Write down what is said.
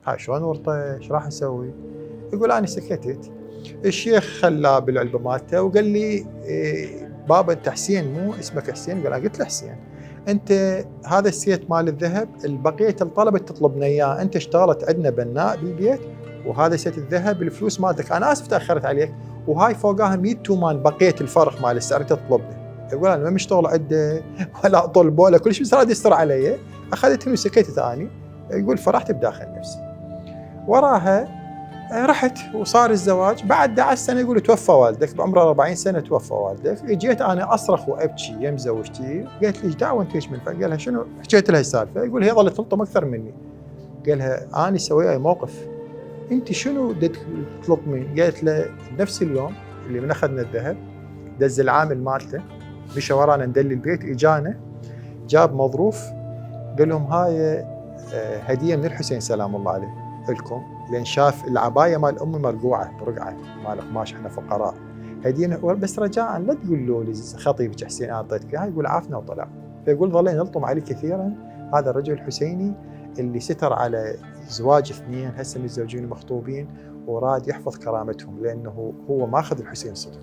هاي شلون ورطه؟ ايش راح اسوي؟ يقول انا سكتت. الشيخ خلاه بالعلبه مالته وقال لي بابا انت حسين مو اسمك حسين؟ قال انا قلت له حسين. انت هذا السيت مال الذهب البقيه الطلبه تطلبنا اياه، انت اشتغلت عندنا بناء بالبيت وهذا سيت الذهب الفلوس مالتك، انا اسف تاخرت عليك، وهاي فوقاها 100 تومان بقيه الفرق مال السعر انت تطلبنا. يقول انا ما مشتغل عنده ولا اطلبه ولا كل شيء، بس راد يستر علي. اخذتني وسكتت اني. يقول فرحت بداخل نفسي. وراها رحت وصار الزواج. بعد 11 سنه يقول توفى والدك بعمره 40 سنه، توفى والدك. جيت انا اصرخ وابكي يم زوجتي، قالت لي ايش دعوه انت ايش من؟ قال لها شنو؟ حكيت لها السالفه. يقول هي ظلت تلطم اكثر مني. قال لها انا سوي موقف، انت شنو تلطمين؟ قالت له نفس اليوم اللي من اخذنا الذهب دز العامل مالته مشى ورانا ندلي البيت، اجانا جاب مظروف قال لهم هاي هديه من الحسين سلام الله عليه لكم، لان شاف العبايه مال امي مرقوعه برقعه مال قماش، احنا فقراء، هديه بس رجاء لا تقولوا لي خطيبك حسين انا اعطيتك اياها. يقول عافنا وطلع. فيقول ظلينا نلطم عليه كثيرا. هذا الرجل الحسيني اللي ستر على زواج اثنين هسه متزوجين ومخطوبين وراد يحفظ كرامتهم، لانه هو ماخذ الحسين صدق.